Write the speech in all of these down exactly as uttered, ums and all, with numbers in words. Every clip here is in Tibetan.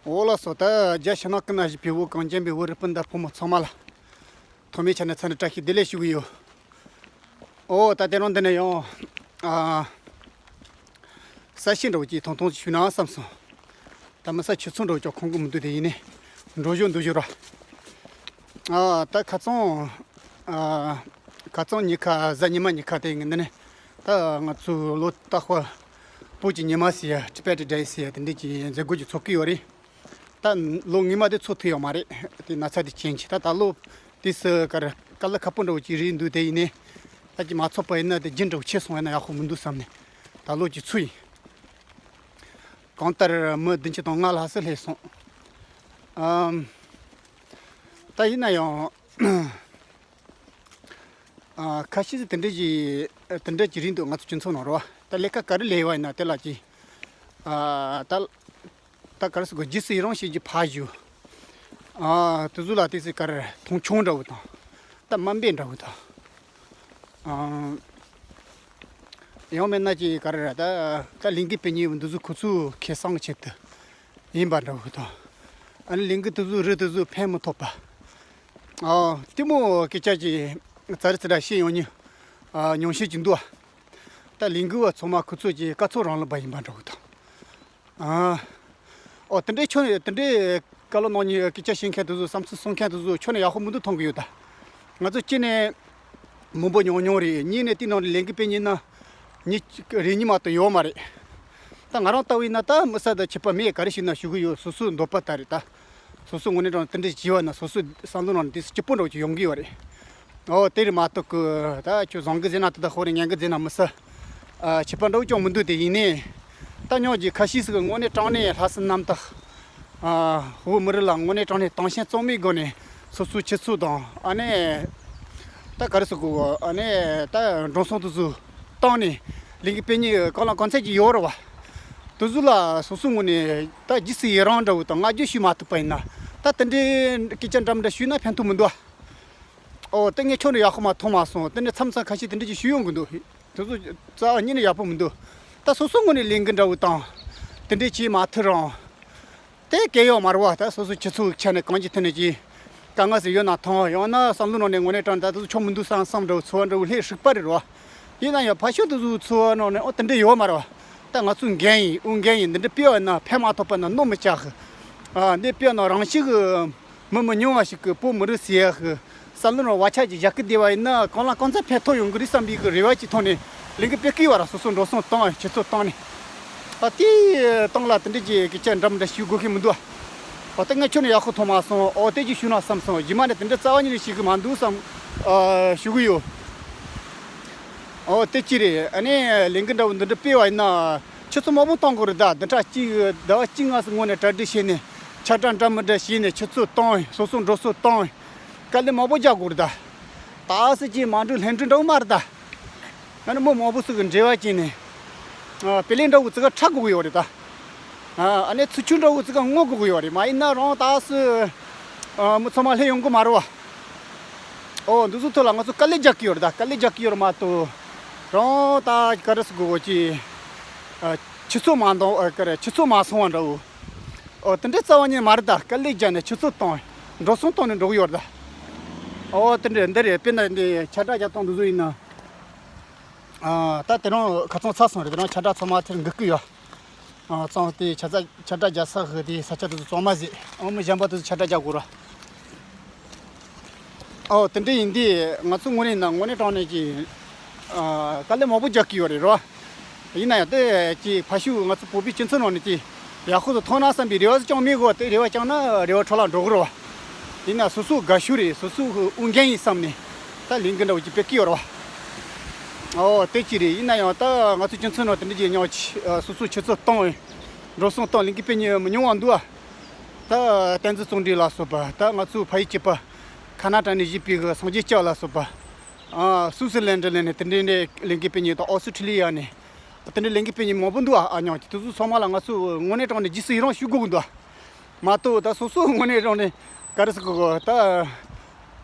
འོ་ལགས་སོ། ད་རྒྱ་ཕྱི་ནང་ཀུན་ན་བཞུགས་པའི་བོད་གངས་ཅན་པའི་བོད་རིགས་སྤུན་ཟླ་ཕོ་མོ་ཚང་མ་ལ་ཐོག་མའི་ཆ་ནས་འཚམས་འདྲི་བཀྲ་ཤིས་བདེ་ལེགས་ཞུ་གི་ཡོད། འོ་ད་དེ་རིང་འདི་ནས་ཡང་ཨ་གསལ་བཤད་འདྲ་བོ་ཅིག་ཐུང་ཐུང་ཞུས་ན་བསམ་སོང་། ད་མི་ས་ཆུ་ཚོད་འདྲ་བོ་ཅིག་ཁོམ་གི་མི་འདུག་དེ་ཡིན་ནའི་འགྲོ་ཞོར་འདུག་ཞོར་ར། ཨ་ད་ཁ་སང་ཨ་ཁ་སང་ཉི་ཁ་གཟའ་ཉི་མ་ཉི་ཁ་དེ་ཡིན་འདི་ནས་ད་ང་ཚོ་ལོ་རྟག་པར་བོད་ཀྱི་ཉི་མ་ཟེར་ཡ་Tibetan Day ཟེར་ཡ་དེ་འདྲས་ཀྱི་མཛད་སྒོ་ཅིག་ཚོགས་ཀྱི་ཡོད་རེད། ད་ལོ་སྔོན་མ་དེ་ཚོགས་ཐུབ་ཡོད་མ་རེད། དེ་ན་ཚ་དེ་རྐྱེན་གྱིས། ད་ད་ལོ་དུས་སུ་ག་རེ་དཀའ་ལས་ཁག་པོ་འདྲ་བོ་ཅིག་རེད་འདུག་དེ་ཡིན་ནའི་ད་ཅིག་མ་ཚོགས་པ་ཡིན་ན་དེ་རྒྱུན་འདྲ་བོ་ཆད་སོང་ཡིན་ན་ཡག་པོ་མི་འདུག་བསམ་ནས་ད་ལོ་ཅིག་ཚུགས་ཡིན། གང་ལྟར་མི་བདུན་ཅུ་དང་ལྔ་ལྷག་ཙམ་སླེབས་སོང་། ཨམ། ད་ཡིན་ན་ཡང་ཨ་ཁ་ཤས་ཤིག་དེ་འདྲ་ཞིག་དེ་འདྲ་ཅིག་རེད་འདུག་ང་ཚོ་སྤྱི་ཚོགས་ནང་རོ། ད་ལས་ཀ་ག་རེ་ལས་ཡོད་ཡིན་ན་དེ་ལ་ཅིག་ཨ་ད་ད་ག་རེ་ཟེར་དགོས། རྗེས་སུ་ཡི་རང་བྱེད་ཀྱི་ཕར་ཞོག་ཨ་དེ་ཚོ་ལ་དེ་ཚོ་ག་རེ་མཐོང་ཆུང་འདྲ་བོ་དང་ད་དམའ་འབེབས་འདྲ་བོ་དང་། ཨ་ཡང་མིན་ན་ཅིག་ག་རེ་ར། ད་ད་ལས་འགུལ་སྤེལ་མཁན་འདི་ཚོ་ཁོ་ཚོའི་ཁེ་བཟང་ཆེད་དུ་ཡིན་པ་འདྲ་བོ་དང་། ཨ་ནི་ལས་འགུལ་དེ་ཚོ་རི་དེ་ཚོ་ཕན་མི་ཐོགས་པ། ཨ་གཏི་མུག་སྐད་ཆ་ཅིག་ཙ་རི་ཙི་ར་བཤད་ཡོང་མྱོང་། ཨ་ཉུང་ཤས་ཅིག་འདུག་ད་ལས་འགུལ་བ་ཚང་མ་ཁོ་ཚོ་ཅིག་སྐབས་འཚོལ་རང་ལ་བབས་ཡིན་པ་འདྲ་བོ་དང་། ཨ། ཨོ་དེ་འདྲའི་ཁྱོན་ནས་དེ་འདྲའི་བཀའ་སློབ་གནང་མཁན་སྐད་ཆ་བཤད་མཁན་དེ་ཚོ་བསམ་ཚུལ་གསུང་མཁན་དེ་ཚོ་ཁྱོན་ནས་ཡག་པོ་མི་འདུག་མཐོང་གི་ཡོད་ད། ང་ཚོ་གཅིག་ནས་མི་འབོར་ཉུང་ཉུང་རེད། གཉིས་ནས་དེའི་ནང་ནས་ལས་འགུལ་སྤེལ་མཁན་ན་མི་རེ་གཉིས་མ་གཏོགས་ཡོད་མ་རེད། ད་ང་རང་ལྟ་བུ་ཡིན་ན་ད་མི་ས་ད་ཁྱད་པར་མེད། ག་རེ་བྱས་ན་ཞུ་གི་ཡོད། སོ་སོའི་འདོད་པ་ལྟར་རེད་ད། སོ་སོ་དངོས་གནས་དྲང་དེ་འདྲ་བྱས་པ་ན་སོ་སོའི་བསམ་བློ་ནང་ནས་དེ་སྐྱིད་པོ་འདྲ་བོ་ཅིག་ཡོང་གི་ཡོད་རེད། ཨོ་དེ་རེད་མ་གཏོགས་གི་ད་ཁྱོད་བཟང་གི་ཟེར་ན་དེ་ད་ཧོ་རེ་ངན་གི་ཟེར་ན་མི་ས་ཨ་ཁྱད་པར་འདྲ་བོ་ཅང་མི་འདུག་དེ་ཡིན་ནའི་ད་ཉོག་གི་ཁ་ཤས་ཟིག་གི་དངོས་གནས་དྲང་གནས་ལྷག་བསམ་རྣམ་དག་ཨ་བོད་མི་རིགས་ལ་དངོས་གནས་དྲང་གནས་དང་ཞེན་རྩ་མེད་སྒོ་ནས་སོ་སོའི་ཆུ་ཚོད་དང་ཨ་ནི་ད་ག་རེ་ཟེར་དགོས། ཨ་ནི་ད་འགྲོ་སོང་དེ་ཚོ་བཏང་ནས་ལས་འགུལ་སྤེལ་མཁན་གང་ལ་གང་འཚམ་ཅིག་ཡོད་རེད་བ། དེ་ཚོ་ལ་སོ་སོའི་ངོས་ནས་ད་རྗེས་སུ་ཡི་རང་འདྲ་བོ་དང་བསྔགས་བརྗོད་ཞུས་མ་ཐུབ་པ་ཡིན་ན་ད་དེ་འདྲའི་སྐད་ཆ་འདྲ་མི་འདྲ་ཞུས་ན་ཕན་ཐོགས་མི་འདུག་ཨ། ཨོ་དེ་ངས་ཁྱོན་ནས་ཡག་པོ་མ་མཐོང་མ་སོང་། དེ་ནས་མཚམས་མཚམས་ཁ་ཤས་དེ་འདྲ་ཅིག་ཞུ་ཡོང་གི་འདུག་དེ་ཚོ་རྩ་བ་ཉིད་ནས་ཡག་པོ་མི་འདུག་ད་སོ་སོའི་ངོས་ནས་ལས་འགུལ་འདྲ་བོ་དང་དེ་འདྲ་བྱེད་མ་ཐུབ་རུང་དེ་གལ་ཡོད་མ་རེད་བ། ད་སོ་སོའི་སྤྱི་ཚོགས་ཆ་ནས་གང་ཅིའི་ཐད་ནས་ཀྱི་དཀའ་ངལ་ཟིག་ཡོད་ན་ཐང་། ཡང་ན་བསམ་བློ་ནང་ནས་དངོས་གནས་དྲང་ད་དེ་ཚོ་ཆོ་མི་འདུག་བསམ་བསམ་འདྲ་བོ་ཚོར་བ་འདྲ་བོ་སླེབས་སྲིད་པ་རེད་བ། ཡིན་ན་ཡང་ཕལ་ཆེར་དེ་ཚོའི་ཚོར་བ་ནང་ནས་ཨོ་དེ་འདྲ་ཡོད་མ་རེད་བ། ད་ང་ཚོ་འགན་ཡིན་ཨུ་འགན་ཡིན། འདི་འདྲ་སྤེལ་བ་ན་ཕན་མ་ཐོགས་པ་ན་གནོད་མི་བྱ་གི། ཨ་འདི་སྤེལ་ན་རང་ཤི་གི་མི་མི་ཉུང་བ་ཞིག་གི་བོད་མི་རིགས་ཟེར་ཡ་གི་བསམ་བློ་རང་བག་ཆགས་ཀྱི་བཞག་གི་བསྡད་པ་ཡིན་ན་གང་ལ་གང་འཚམ་ཕན་ཐོགས་ཡོང་གི་རེད་བསམ་པའི་གི་རེ་བ་ཅིག་ཐོག་ནས་ལས་འགུལ་སྤེལ་གི་ཡོད་ར། སོ་སོ་འགྲོ་སོང་བཏང་ཆུ་ཚོད་བཏང་ནས་ཨ་དེའི་སྟེང་ལ་དེ་འདྲ་གྱི་སྐད་ཆ་འདྲ་མི་འདྲ་ཞུ་དགོས་ཀྱི་མི་འདུག་ཨ། ཨོ་དེ་ངས་ཁྱོན་ནས་ཡག་པོ་མཐོང་མ་སོང་། ཨོ་དེ་ཅིག་ཞུ་ན་བསམ་སོང་། རྗེས་མ་ནས་དེ་འདྲ་རྩ་བ་ཉིད་ནས་ཞུ་གི་མ་འདུག་བསམ་ཨ་ཞུ་གི་ཡོད། ཨོ་དེ་ཅི་རེད། ཨ་ནི་ལས་འགུལ་འདྲ་བོ་འདི་འདྲ་སྤེལ་བ་ཡིན་ན་ཆུ་ཚོད་མང་པོ་བཏང་དགོས་རེད་ད། བདུན་ཕྲག་གཅིག་ཟླ་བ་གཅིག་སྔ་སོང་སྔོན་ནས་གྲ་སྒྲིག་བྱས་ནས་ཁྱབ་བསྒྲགས་འདྲ་མི་འདྲ་བྱས་ནས་ཆུ་ཚོད་བཏང་། སོ་སོ་འགྲོ་སོང་བཏང་། དཀའ་ལས་མང་པོ་རྒྱག་དགོས་རེད་ད། ད་སྲིད་ཀྱི་མ་འགྲོ་ལྷན་འགྲོ་འདྲ་བོ་མ་རེད་ད། ཨ་ནི་མི་མང་པོ་ཞིག་གི་འབྲེལ་བ་བྱས་ནས་ཨ་དཔེ་ལེན་འདྲ་བོ་ཙི་ག་འཁྲབ་དགོས་ཀྱི་ཡོད་རེད་ད། ཨ་ནི་ཚུར་ཆུ་འདྲ་བོ་ཙི་ག་བསྔོག་དགོས་ཀྱི་ཡོད་རེད། མ་ཡིན་ན་རང་ད་སྲིད་ཨ་མི་ཚང་མ་སླེབས་ཡོང་གི་མ་རེད་བ། ཨོ་འདི་ཚོ་ཐོག་ལ་ང་ཚོ་དཀའ་ལས་རྒྱག་གི་ཡོད་རེད་ད། དཀའ་ལས་རྒྱག་གི་ཡོད་རེད་མ་གཏོགས་རང་ད་ག་རེ་ཟེར་དགོས་ཀྱི། ཨ་ཆུ་ཚོད་མ་འདང་ཨ་ག་རེ་ཆུ་ཚོད་མ་སོང་བ་འདྲ་བོ། ཨོ་དེ་འདྲའི་རྩ་བ་ཉིད་མ་རེད་ད། དཀའ་ལས་རྒྱག་ནས་ཆུ་ཚོད་བཏང་། འགྲོ་སོང་བཏང་ནས་འགྲོ་གི་ཡོད་རེད་ད། ཨོ་དེ་འདྲ་འདི་རེད། དཔེར་ན་འདི་ཁྱབ་བསྒྲགས་རྒྱག་སྟངས་འདི་ཚོ་ཡིན་ན། ཨ་ད་དེ་རིང་ཁ་སང་ཚར་སོང་རེད། དེ་རིང་ཁྱབ་བསྒྲགས་ཚང་མ་དེར་འགུག་གི་ཡོད། ཨ་གཙང་དེ་ཆ་ཚ་ཆ་འདྲ་རྒྱ་ས་གི་དེ་ས་ཆ་དེ་ཚོ་གཙང་མ་ཟིག་ཨོ་མི་གཞན་པ་དེ་ཚོ་ཆ་འདྲ་རྒྱག་དགོས་ར། ཨོ་དེ་འདྲ་ཡིན་དུས་ང་ཚོ་དངོས་གནས་ན་དངོས་གནས་དྲང་གནས་ཀྱི་ཨ་དཀའ་ལས་མང་པོ་རྒྱག་གི་ཡོད་རེད་རོ། ཡིན་ན་ཡང་དེ་ཀྱི་ཕ་ཤུ་ང་ཚོ་བོད་པའི་སྤྱི་ཚོགས་ནང་ནས་ཀྱི་ཡག་པོ་དུ་མཐོང་ན་བསམ་པའི་རེ་བ་ཅང་མེད་གོ། དེ་རེ་བ་བཅངས་ན་རེ་བ་འཕྲོ་བརླག་འགྲོ་གི་རེད་བ། ཡིན་ན་སོ་སོ་དགའ་ཤོས་རེད། སོ་སོ་གི་ཨུ་འགན་ཡིན་བསམ་ནས་ད་ལས་འགུལ་འདྲ་བོ་ཅིག་སྤེལ་གི་ཡོད་རེད་བ། ཨོ་དེ་ཅི་རེད། ཡིན་ན་ཡང་ད་ང་ཚོ་སྤྱི་ཚོགས་ནང་དེ་འདྲ་ཅིག་ཉོ་ཆི་ཨ་སོ་སོ་ཆུ་ཚོད་གཏོང་བའི་འགྲོ་སོང་གཏོང་ལས་འགུལ་སྤེལ་མཁན་མི་ཉུང་བ་འདུག་ཨ། ད་བསྟན་འཛིན་བརྩོན་འགྲུས་ལ་སོགས་པ། ད་ང་ཚོའི་ཕ་ཡུལ་གཅིག་པ་ཁ་ན་ཏ་ནས་བཞུགས་པའི་གི་སངས་རྒྱས་སྐྱབས་ལ་སོགས་པ། ཨ་སུའུ་སི་ལན་ཌི་ལ་ནས་དེ་འདྲའི་འདྲའི་ལས་འགུལ་སྤེལ་མཁན་དང་ཨོ་སི་ཁྲི་ལི་ཡ་ནས་དེ་འདྲའི་ལས་འགུལ་སྤེལ་མཁན་མང་པོ་འདུག་ཨ། ཨ་ཉོ་ཀྱི་དེ་ཚོ་ཚང་མ་ལ་ང་ཚོ་དངོས་གནས་དྲང་གནས་རྗེས་སུ་ཡི་རང་ཞུ་དགོས་ཀྱི་འདུག་ཨ། མ་གཏོགས་ད་སོ་སོ་དངོས་གནས་དྲང་གནས་ག་རེ་ཟེར་དགོས་གོ། ད་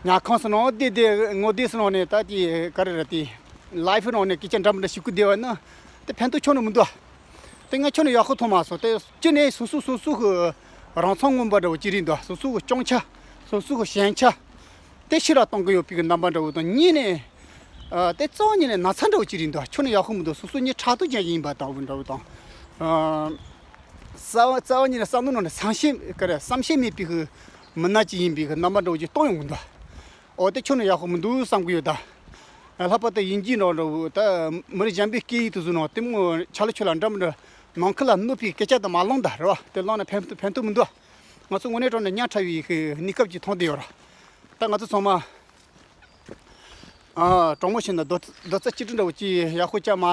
ཉལ་ཁང་སུ་ནང་བསྡད་བསྡད་ངོ་བསྡད་སུ་ནང་ནས་ད་དེ་ག་རེ་རེད། དེ་ལའེ་ཕི་ནང་ནས་སྐད་ཆ་འདྲ་མི་འདྲ་ཞུ་གི་བསྡད་པ་ན་དེ་ཕན་ཐོགས་ཁྱོན་ནས་མི་འདུག་ཨ། དེ་ངས་ཁྱོན་ནས་ཡག་པོ་མཐོང་མ་སོང་། དེ་སྤྱི་ནས་སོ་སོ་སོ་སོ་གི་ རང་མཚང་མངོན་པ་འདྲ་བོ་ཅིག་རེད་འདུག་སོ་སོ་གི་སྐྱོན་ཆ། སོ་སོ་གི་ཞན་ཆ། དེ་ཕྱི་ལ་གཏོང་གི་ཡོད་པའི་གི་རྣམ་པ་འདྲ་བོ་དང་གཉིས་ནས། ཨ། དེ་རྩ་བ་ཉིད་ནས་ན་ཚ་འདྲ་བོ་ཅིག་རེད་འདུག་ཁྱོན་ནས་ཡག་པོ་མི་འདུག་སོ་སོ་གཉིས་ཕྲག་དོག་ཅན་ཞིག་ཡིན་པ་ལྟ་བུ་འདྲ་བོ་དང་། ཨ། རྩ་བ་རྩ་བ་ཉིད་ནས་བསམ་བློ་ནང་ནས་བསམ་ཤེས་ག་རེ་བསམ་ཤེས་མེད་པའི་གི་མི་སྣ་ཅིག་ཡིན་པའི་གི་རྣམ་པ་འདྲ་བོ་ཅིག་སྟོན་ཡོང་གི་འདུག་འོ་དེ་ཁྱོན་ནས་ཡག་པོ་མི་འདུག་བསམ་གི་ཡོད་ད། ལྷག་པར་དུ་དབྱིན་ཇིའི་ནང་འདྲ་བོ་ད་མི་རིགས་གཞན་པའི་སྐད་ཡིག་དེ་ཚོ་ནང་དེ་མོ་ཆ་ལ་ཆོ་ལ་འདྲ་མི་འདྲ་ནང་ཁུལ་ལ་གནོད་པའི་སྐད་ཆ་དེ་མ་གླེང་ད་རེད་བ། དེ་གླེང་ན་ཕན་ཕན་ཐོགས་མི་འདུག་ང་ཚོ་དངོས་གནས་དྲང་གནས་ཉག་ཕྲ་བའི་གི་གནས་སྐབས་ཅིག་མཐོང་བསྡད་ཡོད་ར། ད་ང་ཚོ་ཚང་མ། ཨ། གྲོགས་མོ་བྱས་ན་རྡོག་རྡོག་རྩ་གཅིག་སྒྲིལ་འདྲ་བོ་ཅིག་ཡག་པོ་ཅིག་མ་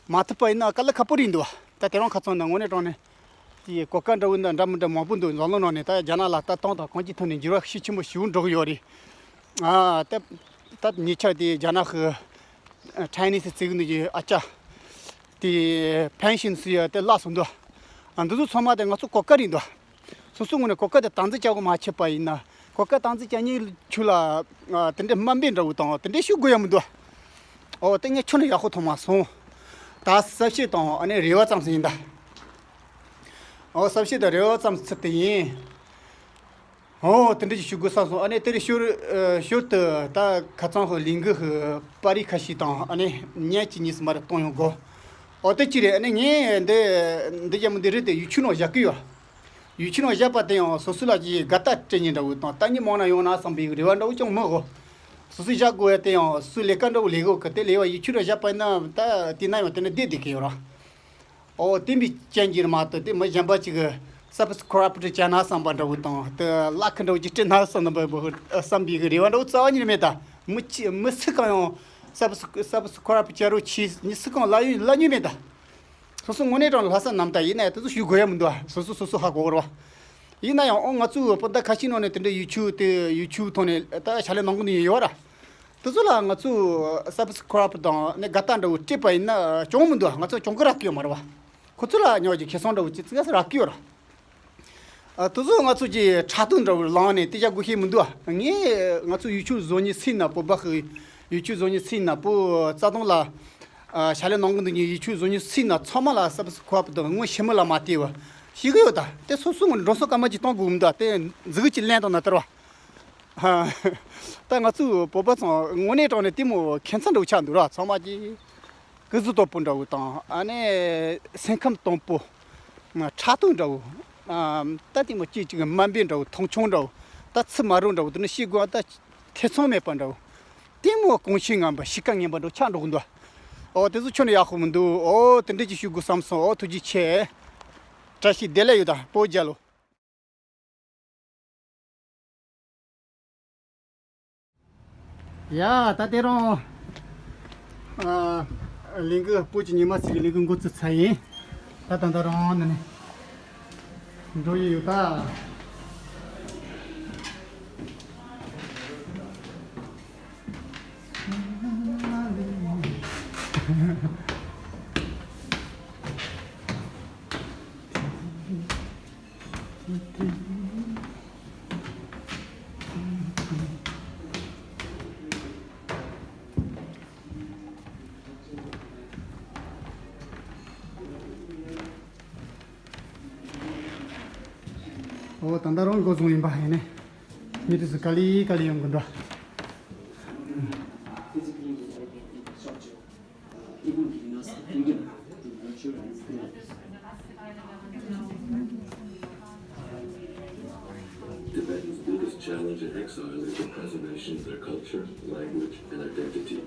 མ་ཐུབ་པ་ཡིན་ན་དཀའ་ལས་ཁག་པོ་རེད་འདུག་ད་དེ་རིང་ཁ་སང་ནས་དངོས་གནས་དྲང་གནས་ཀྱི་གོ་སྐབས་འདྲ་བོ་འདི་འདྲ་མི་འདྲ་མང་པོ་འདུག་འཛམ་གླིང་ནང་ནས་ད་རྒྱ་ནག་ལ་ལྟ་སྟངས་དང་གང་ཅིའི་ཐོག་ནས་འགྱུར་བ་ཤུགས་ཆེན་པོ་ཞིག་འགྲོ་གི་ཡོད་རེད། ཨ། ད་ད་ཉེ་ཆར་དེ་རྒྱ་ནག་གི་ཨ། Chinese ཟེར་གི་འདུག་གི་ཨ་ཅག་དེ་pension ཟེར་ཡ་དེ་བརླག་སོང་འདུག་ཨ། འདི་ཚོ་ཚང་མ་དེ་ང་ཚོ་གོ་སྐབས་རེད་འདུག་སོ་སོའི་ངོས་ནས་གོ་སྐབས་དེ་དམ་འཛིན་བྱ་དགོས་མ་ཆད་པ་ཡིན་ན། གོ་སྐབས་དམ་འཛིན་བྱ་མཁན་ཁྱོད་ལ་ཨ། དེ་འདྲའི་དམའ་འབེབས་འདྲ་བོ་དང་དེ་འདྲའི་ཞུ་དགོས་ཡ་མི་འདུག་ཨོ་དེ་ངས་ཁྱོན་ནས་ཡག་པོ་མཐོང་མ་སོང་། ད་གསལ་བཤད་དང་ཨ་ནི་རེ་བ་ཙམ་ཞིག་ཡིན་ད། ཨོ་གསལ་བཤད་དང་རེ་བ་ཙམ་ཚུད་དེ་ཡིན། ཨོ་དེ་འདྲ་ཞིག་ཞུ་དགོས་བསམ་སོང་། ཨ་ནི་དེ་རིང་ཞོར་ཨ། ཞོར་དུ་ད་ཁ་ཚང་གི་ལས་འགུལ་གི་པར་རིས་ཁ་ཤས་དང་ཨ་ནི་བརྙན་གཅིག་གཉིས་སུ་མ་རེ་གཏོང་ཡོང་གོ། ཨོ་དེ་ཅི་རེད། ཨ་ནི་ངས་འདི་འདི་ཡ་མོ་འདི་རེད་དེ་YouTube ནང་བཞག་གི་ཡོད། YouTube ནང་བཞག་པ་དེ་ཡང་སོ་སོ་ལ་ཅིག་དགའ་རྟགས་སྤྲད་ཉེན་འདྲ་བོ་དང་ལྟ་ཉེན་མང་ན་ཡོང་ན་བསམ་པའི་རེ་བ་འདྲ་བོ་ཅང་མི་དགོས། སོ་སོས་བཞག་དགོས་ཡ་དེ་ཡང་སོ་སོའི་ལས་ཀ་འདྲ་བོ་ལས་དགོས་གི་དེ་ལས་བ་YouTube ནང་བཞག་པ་ཡིན་ན་ད་དེ་ན་ཡང་དེ་ནི་བསྡད་བསྡད་གི་ཡོད་ར། ཨོ་དེ་འདྲའི་རྐྱེན་གྱིས་མ་གཏོགས་དེ་མི་གཞན་པ་ཅིག་གི་subscribe བྱས་ན་བསམ་པ་འདྲ་བོ་དང་དེ་like འདྲ་བོ་ཅིག་སྤྲད་ན་བསམ་པ་བསམ་པའི་རེ་བ་འདྲ་བོ་རྩ་བ་ཉིད་ནས་མེད་ད། མི་ཅི་མི་སུ་གང་ཡང་subscribe བྱ་རོགས་བྱས་མི་སུ་གང་ལབ་ཡོད་ལབ་མྱོང་མེད་ད། སོ་སོ་དངོས་གནས་དྲང་ལྷག་བསམ་རྣམ་དག་ཡིན་ན་དེ་ཚོ་ཞུ་དགོས་ཡ་མི་འདུག་ཨ། སོ་སོ་སོ་སོ་ཧ་གོ་ར་བ། ཡིན་ན་ཡང་ཨོ་ང་ཚོའི་སྤུན་ཟླ་ཁ་ཤས་ནང་ནས་དེ་འདྲའི་YouTube དེ་YouTube ཐོག་ནས་ད་ཕྱག་ལས་གནང་གི་ནི་ཡོད་ར། དེ་ཚོ་ལ་ང་ཚོས་subscribe དང་ནི་དགའ་རྟགས་འདྲ་བོ་སྤྲད་པ་ཡིན་ན་གྱོང་མི་འདུག་ང་ཚོ་གྱོང་གུན་རག་གི་ཡོད་མ་རེད་བ། ཁོ་ཚོ་ལ་ཉོ་གི་ཁེ་བཟང་འདྲ་བོ་ཅི་ཙི་ག་ས་རག་གི་ཡོད་ར། ཨ། དེ་ཚོ་ང་ཚོ་གི་ཕྲག་དོག་འདྲ་བོ་ལངས་ནས་དེ་བྱ་དགོས་ཤེས་མི་འདུག་ཨ། ངས་ང་ཚོ་YouTube བཟོ་མཁན་སུ་ཡིན་ན་བོད་པ་གི་YouTube བཟོ་མཁན་སུ་ཡིན་ན་བོད་རྩ་དོན་ལ་ཨ། ཕྱག་ལས་གནང་གི་འདུག་མཁན་YouTube བཟོ་མཁན་སུ་ཡིན་ན་ཚང་མ་ལ་subscribe དང་ངོ་ཤེས་མི་ལ་མ་བལྟས་བ་ཤེས་གི་ཡོད་ད། དེ་སོ་སོ་ངོ་འགྲོ་སོང་སྐར་མ་གཅིག་གཏོང་དགོས་མི་འདུག་དེ་མཛུ་གུ་གཅིག་ལེན་དང་ན་ལྟར་བ། ད་ང་ཚོའི་བོད་པ་ཚང་དངོས་གནས་དྲང་གནས་ལྟད་མོ་ཁྱད་མཚར་འདྲ་བོ་ཆགས་འདུག་ར། ཚང་མ་གྱིས་སྐུ་གཟུགས་དོད་པོ་འདྲ་བོ་དང་ཨ་ནི་སེམས་ཁམས་དྭངས་པོ། ཕྲག་དོག་འདྲ་བོ། ད་ལྟད་མོ་སྐྱིད་ཅིག་དམའ་འབེབས་འདྲ་བོ་མཐོང་ཆུང་འདྲ་བོ། ད་ཚུལ་མ་རུང་འདྲ་བོ་དེ་ནི་ཤེས་དགོས་ད། ཐེ་ཚོམ་མེད་པ་འདྲ་བོ། ལྟད་མོ་གོང་ཆེན་ངན་པ་གཤིས་ཀ་ངན་པ་འདྲ་བོ་ཆགས་འགྲོ་གི་འདུག་ཨོ་དེ་ཚོ་ཁྱོན་ནས་ཡག་པོ་མི་འདུག་ཨོ་དེ་འདྲ་ཅིག་ཞུ་དགོས་བསམ་སོང་། ཨོ་ཐུགས་རྗེ་ཆེ། བཀྲ་ཤིས་བདེ་ལེགས་ཡོད་ད་བོད་རྒྱལ་ལོ། ཡ་ད་དེ་རིང་ཨ་ལས་འགུལ་བོད་ཀྱི་ཉི་མ་ཟེར་གྱི་ལས་འགུལ་འགོ་ཚུགས་ཚར་ཡིན། ད་ད་ད་རང་ནི་ནི་འགྲོ་ཡི་ཡོད་ད། ཨོ་ད་ལྟ་རང་འགོ་བཟུང་ཡིན་པ་ཡིན་ནས། མི་དེ་ཚོ་ག་ལེ་ག་ལེ་ཡོང་གི་འདུག Tibetans' biggest challenge in exile is the preservation of their culture, language, and identity.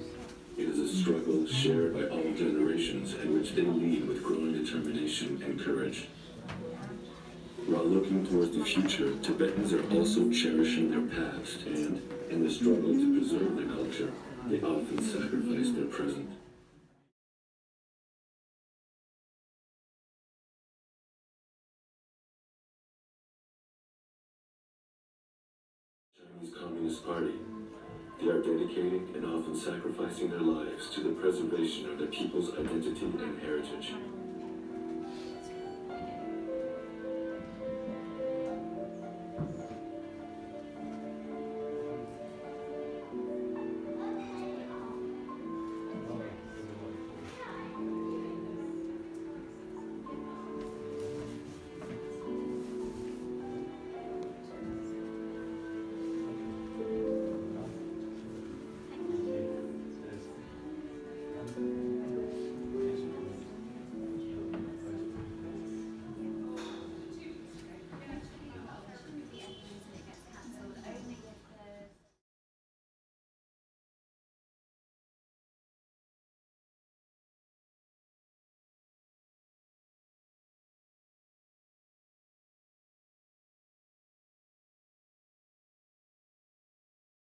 It is a struggle shared by all generations and which they lead with growing determination and courage. While looking towards the future, Tibetans are also cherishing their past and, in the struggle to preserve their culture, they often sacrifice their present. Chinese Communist Party. They are dedicating and often sacrificing their lives to the preservation of their people's identity and heritage.